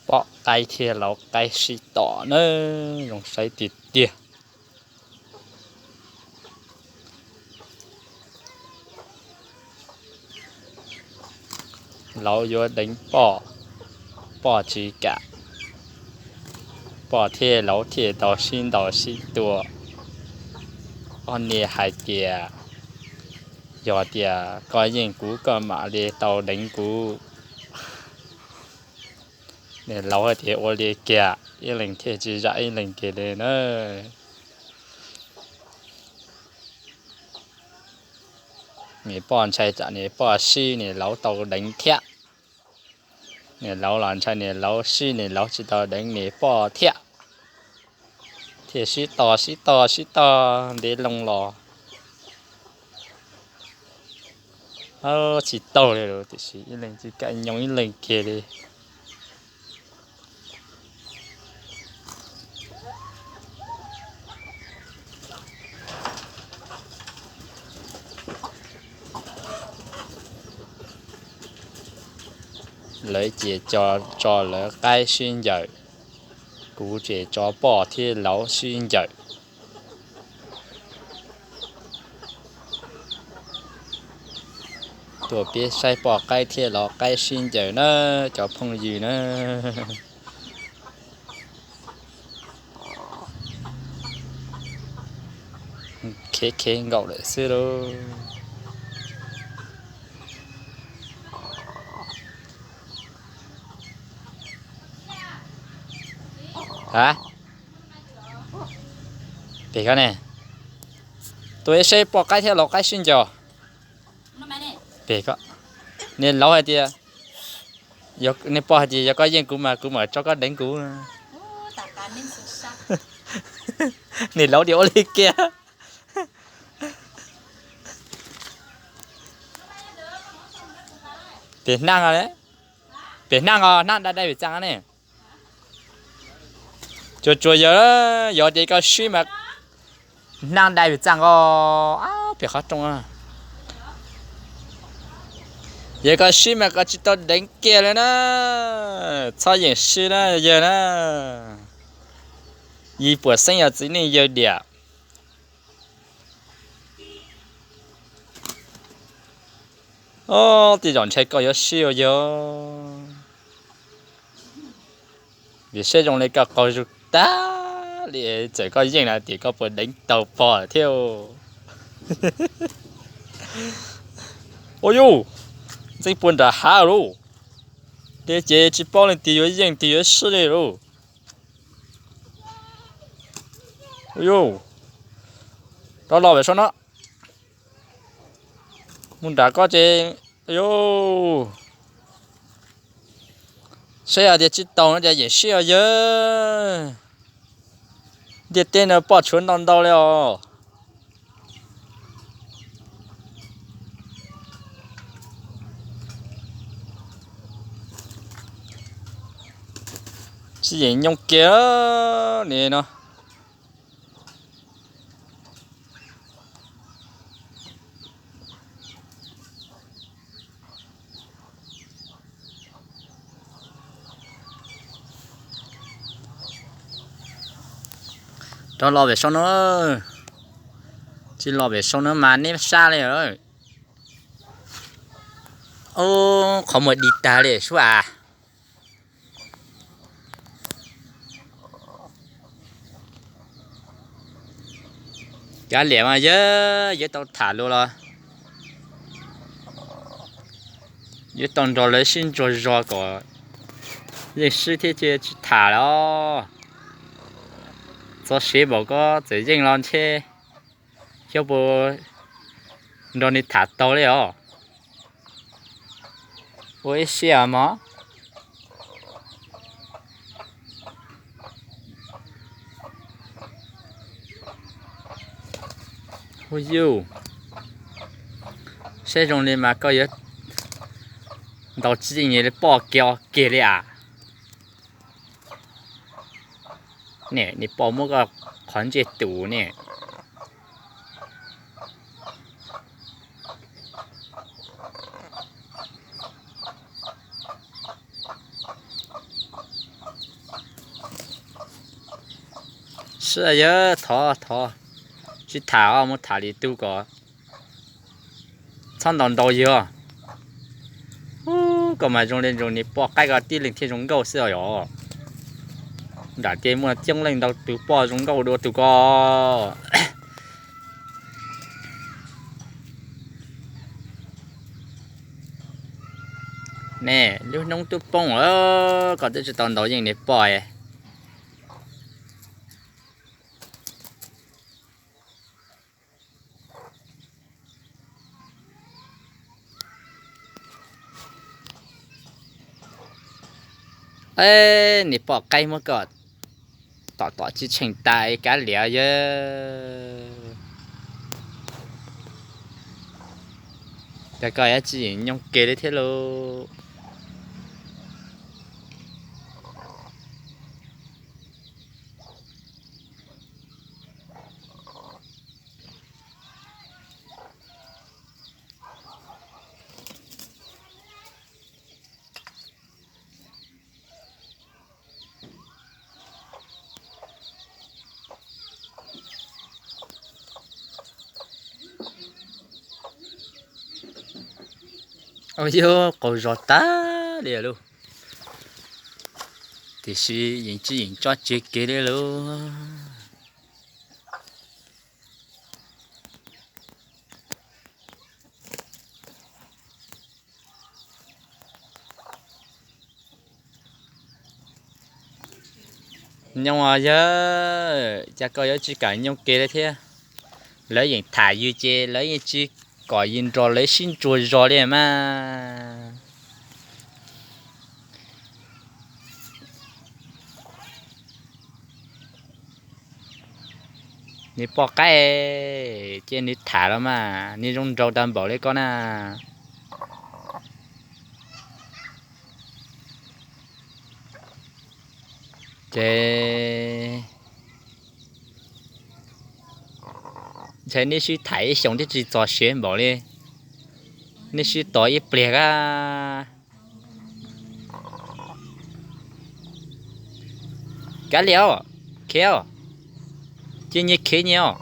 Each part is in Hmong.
poj qaib thiab laus qaib sib tom na, zoo saib tiag tiag. Laus yuav deev poj, poj tsis kam, poj thiab laus thiaj tau sib ntaus sib tua. Ob niag hais tias, yog tias koj yeej kuv koj mam li tau deev kuv. Niag laus hais tias ua li kiag, ib leeg thiaj tsis zam ib leeg kiag li na. Niag poj ntshai tsam niag poj sib niag laus tau deev thiab. Niag laus los ntshai niag laus sib niag laus tsis tau deev niag poj thiab. Thiaj sib tos sib tos sib tos ntev loo los tsis taug li, tiam sis ib leeg tsis kam nyoog ib leeg kiag li. Lawv ces tso lawv qaib sib ncaws, kuv ces tso poj thiab laus sib ncaws. Tuaj peb saib poj qaib thiab laus qaib sib ncaws na, cov phooj ywg na. Khev khev nkaus lawm xwb lauj. A, pem ko ne, tuaj saib poj qaib thiab laus qaib sib ncaws. Pem ko, niag laus hais tias, niag poj hais tias yog koj yeej kuv mas kuv mam tso koj deev kuv. Niag laus tias ua li kiag. Pem hnab, pem hnab os, hnab dai dai pem txaj ne. Tsuas tsuas yog, yog tias koj sib mas hnab dai pem txaj os, pem qhov rooj. Yog koj sib mas koj tsis tau deev kiag li na. Txhob yeem sib na yawg na. Yim puas xeeb yog txiv neej yawg diam. Ob, tej zaum ntshai koj yuav sib ua yawg. Vim saib zoo li koj qaug zog tag li, txawm koj yeej na tias koj puas deev tau pog thiab. Ua yuj, ntxeev puag nram hav lauj. Tej ces tsis paub leej twg yuav yeej twg yuav sib li lauj. Ua yuj, rov los pem saum no. Mus nram ko ces, yuj, saib hais tias tsis tau no ces yeem sib os yawg. Ntiaj teb no poj tshuav ntau ntau li os. Tsis yeem nyooj kiag li no. Rov los pem saum no, tsis los pem saum no mas neb sab li. Ub, qhov muag dig tag li sub as. Kav liam mas yawg, yuav tau tham lus los yuav tau nrog lawv sib ntsuas zog kom yeej sib thiab cia tsis tham los. Txog siav npaum ko txawm yeej los ntshe xyov puas nrog nws tham tau li os. Ua ib siab mog. Hu yuj, saib zoo li mas koj yuav ntaus tsis yeej li poj kiag kiag li as. Ne, nws pom muab koj qhov ntsej tus ne. Sib yawg thov thov, tsis tham os, mus tham li tug kom txhob ntaus ntaus yawg. Koj mas zoo li zoo niag poj qaib ko tib leeg thiaj zoo nkauj xwb os yom. Nram ces muaj coob leej ntau tus poj zoo nkauj dua tus ko. Ne, lub hnub twb poob, koj twb tsis tau ntaus yeej niag poj. Niag poj qaib muab koj tom tom tsis tsheej tas kav liam yawg. Cas koj yuav tsis yeem nyoog kev li thiab lauj? Au yog qaug zog tag li lauj. Tiam sis yeej tsis yeem tso tseg kev li lauj. Nyoog os yawg, cas koj yuav tsis kam nyoog kev li thiab? Lawv yeem tham yus ces lawv yeej tsis kom yus nrog lawv sib ntsuas zog li mas. Nws poj qaib, cia nws tham los mas, nws zoo nraug tag npaum li koj na. Ces ntshai neb sib tham ib xyoos thiab tsis txog siav npaum li, neb sib tos ib pliag kab. Kav liam, khiav, cia nyias khiav nyias os.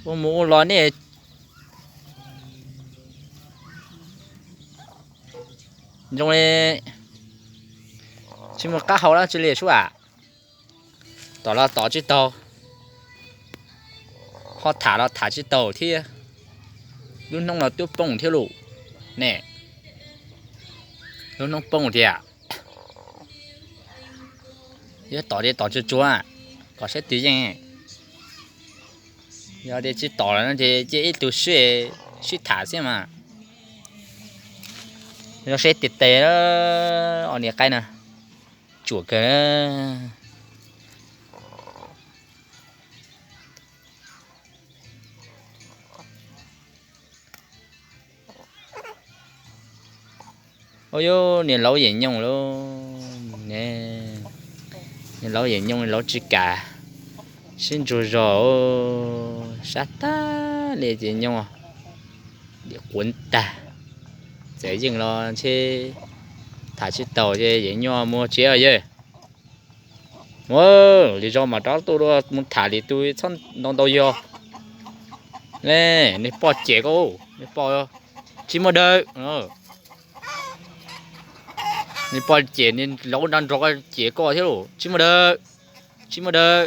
Ua mus ua los nej zoo li tsis muaj qab hau dab tsi li sub am. Tom los tom tsis taus, ho tham los tham tsis taus thiab. Lub hnub no twb poob thiab lauj ne, lub hnub poob tiag. Yog tom ces tom tsuag tsuag, kom saib twg yeej. Yog tias tsis tom lawm no ces cia ib tug sib, sib tham xwb mas. Yog seb tiag tes, ob niag qaib na, tsuam kawg. Ua yog niag laub yim nyoog lauj, niag laub yim nyoog, laub tsis kam sib ntsuas zog, sab tag li ces nyoog dim quav tag. Txawm yeej los ntshe tham tsis taus ces yim nyuag mus tsev os yawg. Ua li zog mas rov tuaj dua mus tham li tus txhob ntau ntau yog. Ne, niag poj cem koj, niag poj tsis muaj dawb. Niag poj cem, niag laub nrog nrog koj cem koj thiab lauj, tsis muaj dawb, tsis muaj dawb.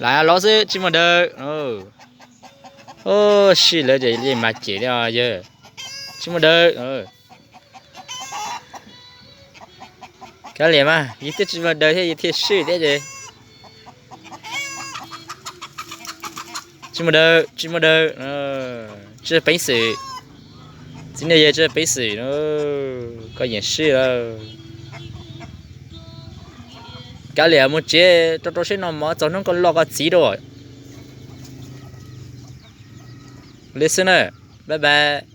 Lam laub xwb tsis muaj dawb. Sib lawv ces yeej mag cem thiab yawg, tsis muaj dawb. Kav liam mas, yus twb tsis muaj dawb thiab yus thiaj sib thiab ces. Tsis muaj dawb, tsis muaj dawb, tsis peev xwm. Txiv neej yawg tsis peev xwm, koj yeem sib lawm. Kav liam mus tsev rau rau seb noj mov txog hnub koj loj koj txiv rau. Li xwb na, bye bye.